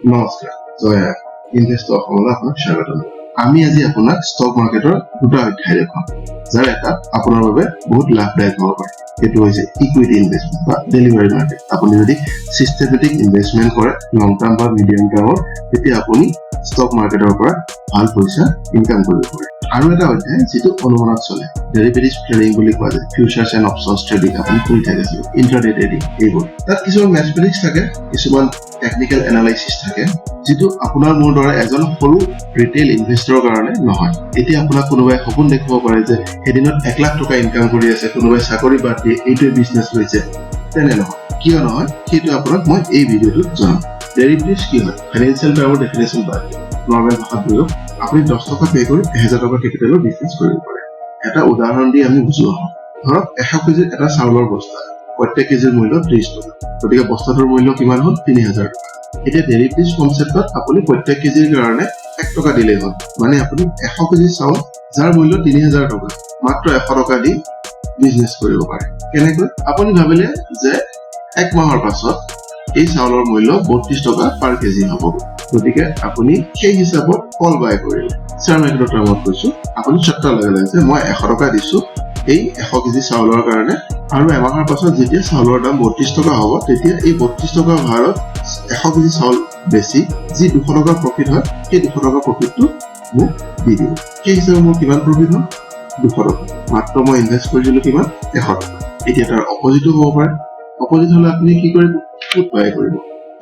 নমস্কাৰ, জয় আই ইনভেষ্ট অসমলৈ আপোনাক স্বাগতম। আমি আজি আপোনাক ষ্টক মাৰ্কেটৰ দুটা অধ্যায় দেখুৱাম, যাৰ এটা আপোনাৰ বাবে বহুত লাভদায়ক হ'ব পাৰে। সেইটো হৈছে ইকুইটি ইনভেষ্টমেণ্ট বা ডেলিভাৰী মাৰ্কেট। আপুনি যদি চিষ্টেমেটিক ইনভেষ্টমেণ্ট কৰে লং টাৰ্ম বা মিডিয়াম টাৰ্মত, তেতিয়া আপুনি ষ্টক মাৰ্কেটৰ পৰা ভাল পইচা ইনকাম কৰিব পাৰে। আৰু এটা অধ্যায় যিটো অনুমানত চলে, ডেৰিভেটিভ ট্ৰেডিং বুলি কোৱা যায়, ফিউচাৰ্ছ এণ্ড অপশ্যনছ ট্ৰেডিং। আপুনি শুনি থাকে চাগে, ইণ্টাৰডে ট্ৰেডিং, এইবোৰ। তাত কিছুমান মেথমেটিক্স থাকে, কিছুমান টেকনিকেল এনালাইচিছ থাকে, যিটো আপোনাৰ মোৰ দৰে এজন সৰু ৰিটেইল ইনভেষ্টৰৰ কাৰণে নহয়। এতিয়া আপোনাক কোনোবাই সপোন দেখুৱাব পাৰে যে এদিনত 1 লাখ টকা ইনকাম কৰি আছে, কোনোবাই চাকৰি বাদ দি এইটোৱে বিজনেছ লৈছে। তেনে নহয়। কিয় নহয়, সেইটো আপোনাক মই এই ভিডিঅ'টোত জনাম। ডেৰিভেটিভছ কি হয়, ফাইনেন্সিয়েল টাৰ্মৰ ডেফিনেশ্যন বাদ দিয়ক, নৰ্মেল ভাষাত বুজক। আপুনি 10 টকা পে' কৰি 1000 টকা কেপিটেলৰ বিজনেছ কৰিব পাৰে। এটা উদাহৰণ দি আমি বুজো আহোঁ। ধৰক 100 কেজিৰ এটা চাউলৰ বস্তা, প্ৰত্যেক কেজিৰ মূল্য 30 টকা। গতিকে বস্তাটোৰ মূল্য কিমান হ'ল? 3000 টকা। এতিয়া ডেৰিভেটিভ কনচেপ্টত আপুনি প্ৰত্যেক কেজিৰ কাৰণে 1 টকা দিলেই হ'ল। মানে আপুনি 100 কেজি চাউল, যাৰ মূল্য 3000 টকা, মাত্ৰ 100 টকা দি বিজনেছ কৰিব পাৰে। কেনেকৈ? আপুনি ভাবিলে যে এক মাহৰ পাছত এই চাউলৰ মূল্য 32 টকা পাৰ কেজি হ'ব। গতিকে আপুনি সেই হিচাপত কল বাই কৰিলে। শ্বেয়াৰ মাৰ্কেটৰ টাৰ্মত কৈছো, আপুনি চট্টা লগালে যে মই 100 টকা দিছো এই 100 কেজি চাউলৰ কাৰণে আৰু এমাহৰ পাছত যেতিয়া চাউলৰ দাম 32 টকা হ'ব, তেতিয়া এই 32 টকা ভাৰত 100 কেজি চাউল বেছি যি 200 টকা প্ৰফিট হয়, সেই 200 টকা প্ৰফিটটো মোক দি দিব। সেই হিচাপে মোৰ কিমান প্ৰফিট হ'ল? 200 টকা। মাত্ৰ মই ইনভেষ্ট কৰিছিলো কিমান? 100 টকা। এতিয়া তাৰ অপজিটো হ'ব পাৰে। অপজিট হ'লে আপুনি কি কৰিব? পুট বাই কৰিব।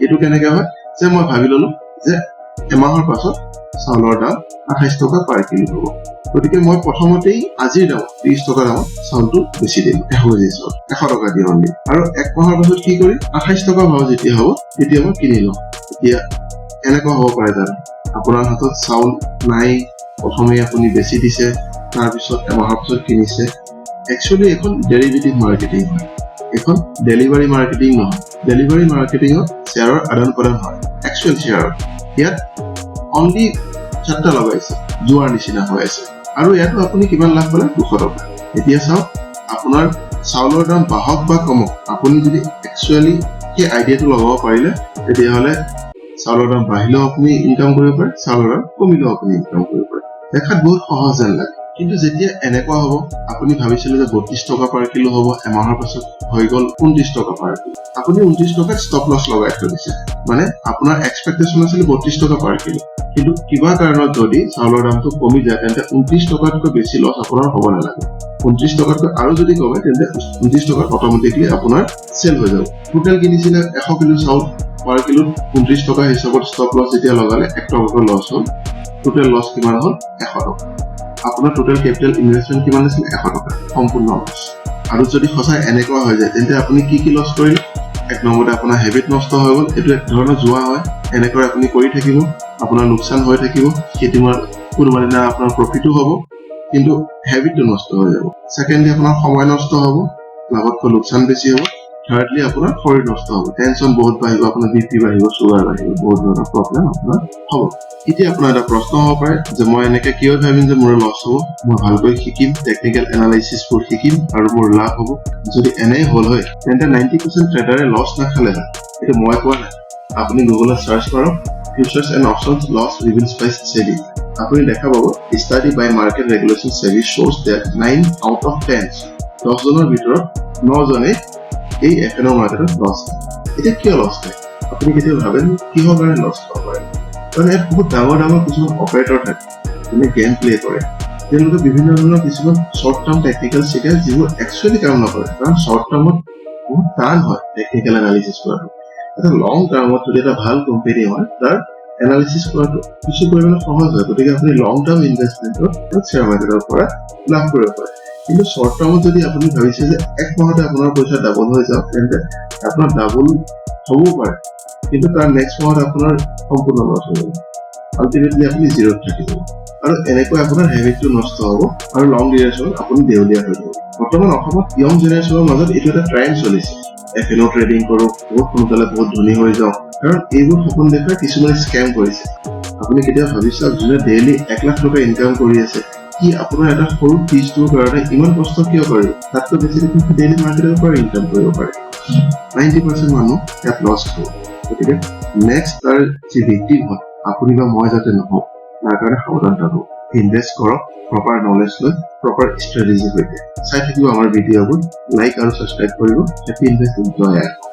এইটো কেনেকে হয় যে মই ভাবি ললো যে এমাহৰ পাছত চাউলৰ দাম 28 টকা পাৰ কিলো হ'ব। গতিকে মই প্ৰথমতেই আজিৰ দামত, 30 টকা দামত চাউলটো বেছি দিম, 100 কেজি চাউল 100 টকা দি অনলি। আৰু এক মাহৰ পাছত কি কৰিম? 28 টকা ভাव যেতিয়া হ'ব, তেতিয়া মই কিনি ল'ম। এতিয়া এনেকুৱা হ'ব পাৰে জানো? আপোনাৰ হাতত চাউল নাই, প্ৰথমে আপুনি বেছি দিছে, তাৰপিছত এমাহৰ পাছত কিনিছে। একচুৱেলি এখন ডেৰিভেটিভ মাৰ্কেটিং হয়, এখন ডেলিভাৰী মাৰ্কেটিং নহয়। ডেলিভাৰী মাৰ্কেটিঙত শ্বেয়াৰৰ আদান প্ৰদান হয়, একচুৱেল শ্বেয়াৰৰ। ইয়াত অনলি চাট্টা লগাইছে, যোৱাৰ নিচিনা হৈ আছে। আৰু ইয়াতো আপুনি কিমান লাভ পালে? 200 টকা। এতিয়া চাওক, আপোনাৰ চাউলৰ দাম বাঢ়ক বা কমক, আপুনি যদি একচুৱেলি সেই আইডিয়াটো লগাব পাৰিলে, তেতিয়াহ'লে চাউলৰ দাম বাঢ়িলেও আপুনি ইনকাম কৰিব পাৰে, চাউলৰ দাম কমিলেও আপুনি ইনকাম কৰিব পাৰে। দেখাত বহুত সহজ যেন লাগে। কিন্তু যেতিয়া এনেকুৱা হ'ব, আপুনি ভাবিছিলে যে 32 টকা পাৰ কিলো হ'ব, এমাহৰ পাছত হৈ গ'ল 29 টকা পাৰ কিলো। আপুনি 29 টকাত ষ্টপ লছ লগাই থৈ দিছে। মানে আপোনাৰ এক্সপেক্টেশ্যন আছিল 32 টকা পাৰ কিলো। কিন্তু কিবা কাৰণত যদি চাউলৰ দামটো কমি যায়, তেন্তে 29 টকাতকৈ বেছি লছ আপোনাৰ হ'ব নালাগে। 29 টকাতকৈ আৰু যদি কমে, তেন্তে 29 টকাত অট'মেটিকলি আপোনাৰ চেল হৈ যাব। টোটেল কিনিছিলে 100 কিলো চাউল, পাৰ কিলোত 29 টকা হিচাপত ষ্টপ লছ যেতিয়া লগালে, 1 টকাকৈ লছ হ'ল। টোটেল লছ কিমান হ'ল? 100 টকা। আপোনাৰ টোটেল কেপিটেল ইনভেষ্টমেণ্ট কিমান আছিল? 100 টকা। সম্পূৰ্ণ লছ। আৰু যদি সঁচাই এনেকুৱা হৈ যায়, তেন্তে আপুনি কি কি লছ কৰিলে? এক নম্বৰতে আপোনাৰ হেবিট নষ্ট হৈ গ'ল। এইটো এক ধৰণৰ জুৱা হয়। এনেকৈ আপুনি কৰি থাকিব, আপোনাৰ লোকচান হৈ থাকিব। সেইটো কোনোবা দিনা আপোনাৰ প্ৰফিটো হ'ব, কিন্তু হেবিটটো নষ্ট হৈ যাব। ছেকেণ্ডলি, আপোনাৰ সময় নষ্ট হ'ব, লাভতকৈ লোকচান বেছি হ'ব। থাৰ্ডলি, আপোনাৰ শৰীৰ নষ্ট হ'ব, টেনচন বহুত বাঢ়িব, আপোনাৰ বি পি বাঢ়িব, চুগাৰ বাঢ়িব, বহুত ধৰণৰ প্ৰব্লেম আপোনাৰ হ'ব। এতিয়া আপোনাৰ এটা প্ৰশ্ন হ'ব পাৰে যে মই এনেকে কিয় ভাবিম যে মোৰ লছ হ'ব? মই ভালকৈ শিকিম, টেকনিকেল এনালাইচিছবোৰ শিকিম আৰু মোৰ লাভ হ'ব। যদি এনেই হ'ল হয়, তেন্তে 90% ট্ৰেডাৰে লছ নাখালে হয়। এইটো মই কোৱা নাই। আপুনি গুগলত চাৰ্চ কৰক, "Futures and options loss reveals by SEBI"। আপুনি দেখা পাব, "Study by market regulation SEBI shows that 9 out of 10", 10জনৰ ভিতৰত নজনে এই এফ এন অ' মাৰ্কেটত লছ খায়। এতিয়া কিয় লছ খায়? আপুনি কেতিয়াবা ভাবেনে কিহৰ কাৰণে লছ খাব পাৰে? কাৰণ ইয়াত বহুত ডাঙৰ ডাঙৰ কিছুমান অপাৰেটৰ থাকে, যোনে গেম প্লে কৰে। তেওঁলোকে বিভিন্ন ধৰণৰ কিছুমান শ্বৰ্ট টাৰ্ম টেকনিকেল শিকায়, যিবোৰ একচুৱেলি কাম নকৰে। কাৰণ শ্বৰ্ট টাৰ্মত বহুত টান হয় টেকনিকেল এনালিচিছ কৰাটো। এটা লং টাৰ্মত যদি এটা ভাল কোম্পানী হয়, তাৰ এনালিচিছ কৰাটো কিছু পৰিমাণে সহজ হয়। গতিকে আপুনি লং টাৰ্ম ইনভেষ্টমেণ্টত শ্বেয়াৰ মাৰ্কেটৰ পৰা লাভ কৰিব পাৰে। কিন্তু শ্বৰ্ট টাৰ্মত যদি আপুনি ভাবিছে যে এক মাহতে আপোনাৰ পইচা ডাবল হৈ যাওক, তেন্তে আপোনাৰ ডাবল হ'বও পাৰে, কিন্তু তাৰ নেক্সট মাহত আপোনাৰ সম্পূৰ্ণ লছ হৈ যাব। আল্টিমেটলি আপুনি জিৰ'ত থাকি যাব। আৰু এনেকৈ আপোনাৰ হেবিটটো নষ্ট হ'ব আৰু লং ডিউৰেশ্যনত আপুনি দেউলীয়া হৈ যাব। বৰ্তমান অসমত য়ং জেনেৰেশ্যনৰ মাজত এইটো এটা ট্ৰেণ্ড চলিছে, এফ এন অ' ট্ৰেডিং কৰোঁ, বহুত সোনকালে বহুত ধনী হৈ যাওঁ। কাৰণ এইবোৰ সপোন দেখুৱাই কিছুমানে স্কেম কৰিছে। আপুনি কেতিয়াবা ভাবি চাওক, যোনে ডেইলি 1 লাখ টকা ইনকাম কৰি আছে, সি আপোনাৰ এটা সৰু ফিজটোৰ কাৰণে ইমান কষ্ট কিয় কৰিব? তাতকৈ বেছি দেখোন ডেইলি মাৰ্কেটৰ পৰা ইনকাম কৰিব পাৰে। 90% মানুহ ইয়াত লছ খাব। গতিকে নেক্সট তাৰ যি ভিক্টিম হয়, আপুনি বা মই যাতে নহওঁ, তাৰ কাৰণে সাৱধান থাকক। ইনভেষ্ট কৰক প্ৰপাৰ নলেজ লৈ, প্ৰপাৰ ষ্ট্ৰেটেজিৰ সৈতে। চাই থাকিব আমাৰ ভিডিঅ'বোৰ, লাইক আৰু ছাবস্ক্ৰাইব কৰিব। Happy investing. জয় আই।